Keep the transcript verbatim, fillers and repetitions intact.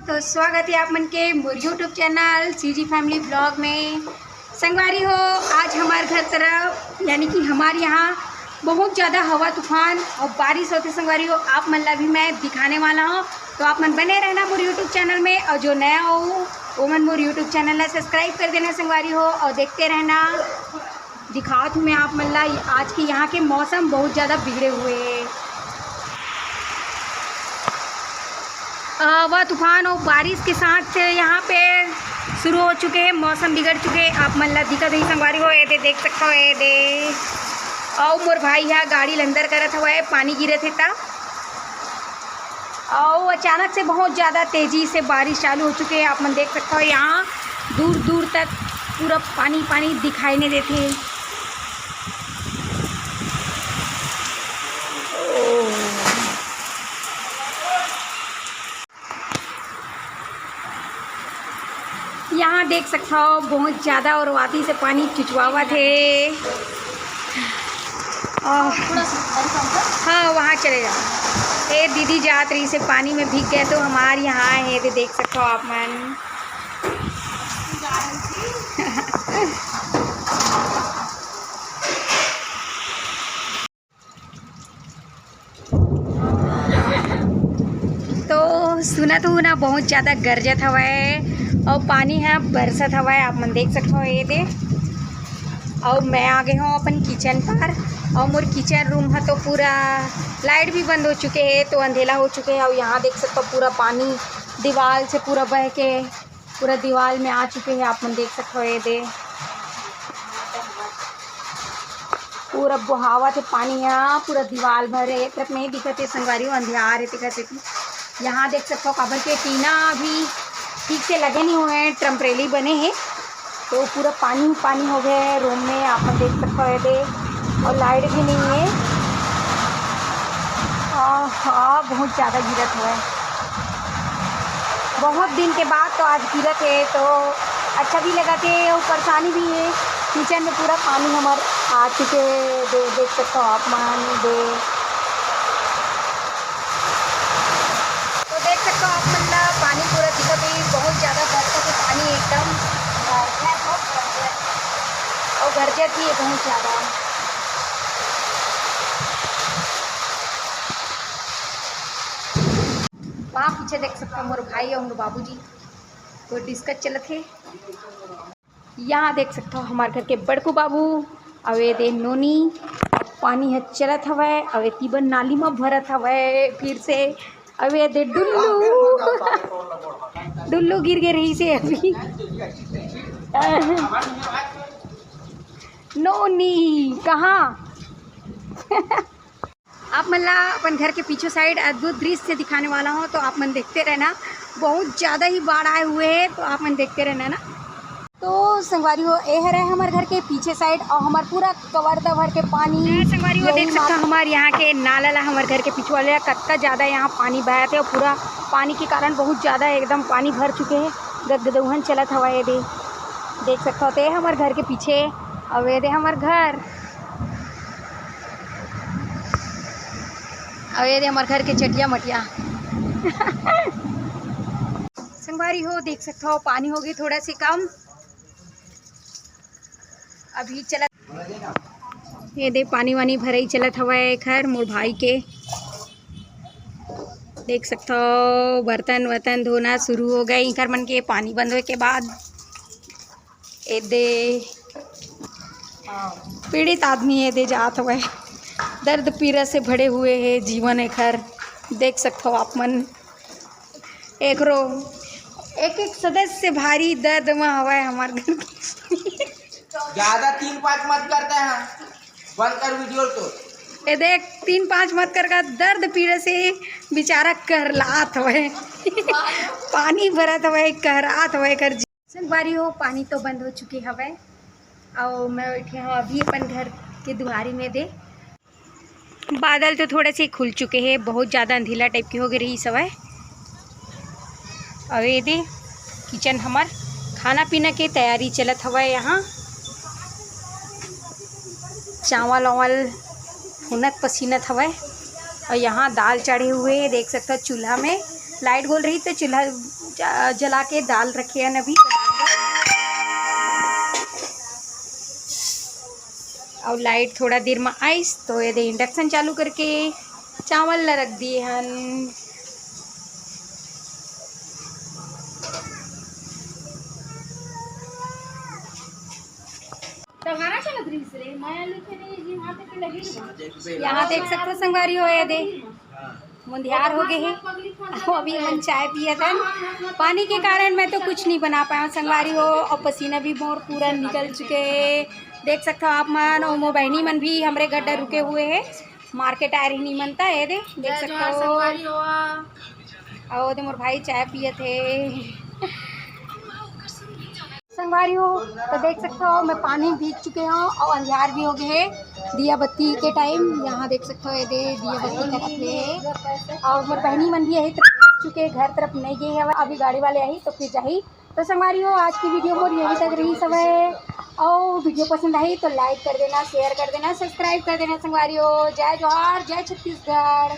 तो स्वागत है आप मन के मोर YouTube channel CG family blog में। संगवारी हो, आज हमार घर तरफ यानी कि हमार यहाँ बहुत ज़्यादा हवा तूफान और बारिश होते संगवारी हो, आप मन ला भी मैं दिखाने वाला हूँ। तो आप मन बने रहना मोर YouTube चैनल में, और जो नया हो वो मन मोर YouTube चैनल ला सब्सक्राइब कर देना संगवारी हो, और देखते रहना। दिखात हूँ मैं आप मन ला आज के यहाँ के मौसम बहुत ज़्यादा बिगड़े हुए हैं। हवा तूफान और बारिश के साथ यहाँ पे शुरू हो चुके हैं, मौसम बिगड़ चुके हैं। आप मन ला दिखत ही संगवारी हो, ये दे देख सकता हो, ये दे। और मोर भाई यहाँ गाड़ी ल अंदर करत हवा है, पानी गिरत है ता। और अचानक से बहुत ज़्यादा तेज़ी से बारिश चालू हो चुके हैं। आप मन देख सकता हो यहाँ दूर दूर तक पूरा पानी पानी दिखाई नहीं देते। यहाँ देख सकता हो बहुत ज़्यादा और वादी से पानी चुचवावत है। और हाँ, वहाँ चले जाओ। ए दीदी जात रही से पानी में भीग गए तो हमारे यहाँ है, ये देख सकता हो आप मन। तो सुनत हूँ ना, बहुत ज़्यादा गरजत हवय और पानी ह बरसत हवय, आप मन देख सकत हो ये दे। और मैं आ गए हूँ अपन किचन पर, और मोर किचन रूम ह तो पूरा लाइट भी बंद हो चुके है, तो अंधेला हो चुके है। और यहाँ देख सकते हो पूरा पानी दीवार से पूरा बह के पूरा दीवार में आ चुके हैं, आप मन देख सकते हो ये दे। पूरा बहावत हे पानी ह, पूरा दीवाल भर हे, एक तरफ नहीं दिखत हे संगवारी हो, अंधियार हे, दिखत हे कि यहाँ देख सकते हो काबर के टीना अभी ठीक से लगे नहीं हुए हैं, टेम्परेरी बने हैं, तो पूरा पानी ही पानी हो गया है रूम में, आप मन देख सकते हो ये दे, और लाइट भी नहीं है। और हवा बहुत ज़्यादा गिरत हुआ है। बहुत दिन के बाद तो आज गिरत हे, तो अच्छा भी लगत हे और परेशानी भी हे। किचन में पूरा पानी हमर आ चुके हे, दे, देख सकते हो आप मन दे। तो देख सकते हो आप मन ला पानी पूरा दिखत हे, बहुत ज़्यादा बरसत हे पानी एकदम, अ, और गरजत भी हे बहुत ज़्यादा। वहाँ पीछे देख सकते हो मोर भाई और मोर बाबूजी तो डिस्कस चलत हे। यहाँ देख सकत हो हमार घर के बड़कू बाबू, अउ ए दे नोनी, अउ पानी ह चलत हवय, अउ एती बर नाली म भरत हवय फिर से। अउ ए दे डुल्लू, डुल्लू गिर गे रहिस हे अभी। नोनी, कहाँ? आप मन ला अपन घर के पीछू साइड अद्भुत दृश्य दिखाने वाला हूँ, तो आप मन देखते रहना। बहुत ज़्यादा ही बाढ़ आए हुए हैं, तो आप मन देखते रहना ना। तो संगवारी हो, ए हरे हमर घर के पीछे साइड और हमर पूरा कवर्धा भर के पानी। हाँ, संगवारी हो, यही देख सकता माप- हमार यहाँ के नाला ला, हमर घर के पीछू वाले ला, कतका ज़्यादा यहाँ पानी बहत हे और पूरा पानी के कारण बहुत ज़्यादा एकदम पानी भर चुके हैं। गदगदौहन चलत हवा ये दे, देख सकता हो, ते हमर घर के पीछे, अउ ये दे हमर घर। अउ ये दे हमर घर के चटिया मटिया। संगवारी हो, देख सकत हो, पानी होगे थोड़ा से कम, अभी चलत। ये दे पानी वानी भरई चलत हवय एखर मोर भाई के। देख सकत हो, बर्तन वर्तन धोना शुरू हो गए इकर मन के पानी बंद होए के बाद। ए दे पीड़ित आदमी ए दे जात हवय, दर्द पीड़ा से भरे हुए हे जीवन एखर। देख सकत हो आप मन, एकरो एक एक सदस्य भारी दर्द म हवय हमर घर के। ज्यादा तीन पाँच मत करते हैं, बंद कर वीडियो तो। ए देख, तीन पाँच मत कर का दर्द पीड़ा से बेचारा करलात हवय। पानी भरत हवय, करलात हवय कर। संगवारी हो, पानी तो बंद हो चुके हवय, अउ मैं बैठे हूँ अभी अपन घर के दुआरी में दे। बादल तो थोड़े से खुल चुके हे, बहुत ज़्यादा अंधेला टाइप के हो गए रहिस हवय। अउ ये दे किचन हमर खाना पीना के तैयारी चलत हवय। यहाँ चावल वावल भुनत पसीनत हवय, अउ यहाँ दाल चढ़े हुए हे, देख सकत हो चूल्हा में। लाइट गोल रही तो चूल्हा ज-, जला के दाल रखे हन अभी। अउ लाइट थोड़ा देर में आइस तो ये दे इंडक्शन चालू करके चावल ला रख दिए हन। तोहारा चलत रहिस रे, मैं लिखे नहीं जी, वहाँ पे तो लगी रही। यहाँ देख सकते हो संगवारी हो, ये दे मुंधियार हो गए हे। अभी मन चाय पिए थन, पानी के कारण मैं तो कुछ नहीं बना पाया संगवारी हो, और पसीना भी मोर पूरा निकल चुके हे। देख सकते हो आप मन, और मोर बहनी मन भी हमरे घर डर रुके हुए हैं, मार्केट आए रही नहीं मनता। ये दे देख सकते हो, और वो दे मोर भाई चाय पिए थे। संगवारी हो तो देख सकते हो, मैं पानी भीग चुके हूँ और अंधियार भी हो गए हे। दिया बत्ती के टाइम यहाँ देख सकते हो, ये दे दिया बत्ती करत हे और मोर बहनी मन भी यही तरफ पहुँच चुके, घर तरफ नहीं गए हैं, अभी गाड़ी वाले आई तो फिर जाही। तो संगवारी हो, आज की वीडियो मोर यही तक रही हवय। और वीडियो पसंद आई तो लाइक कर देना, शेयर कर देना, सब्सक्राइब कर देना संगवारी हो। जय जोहार, जय छत्तीसगढ़।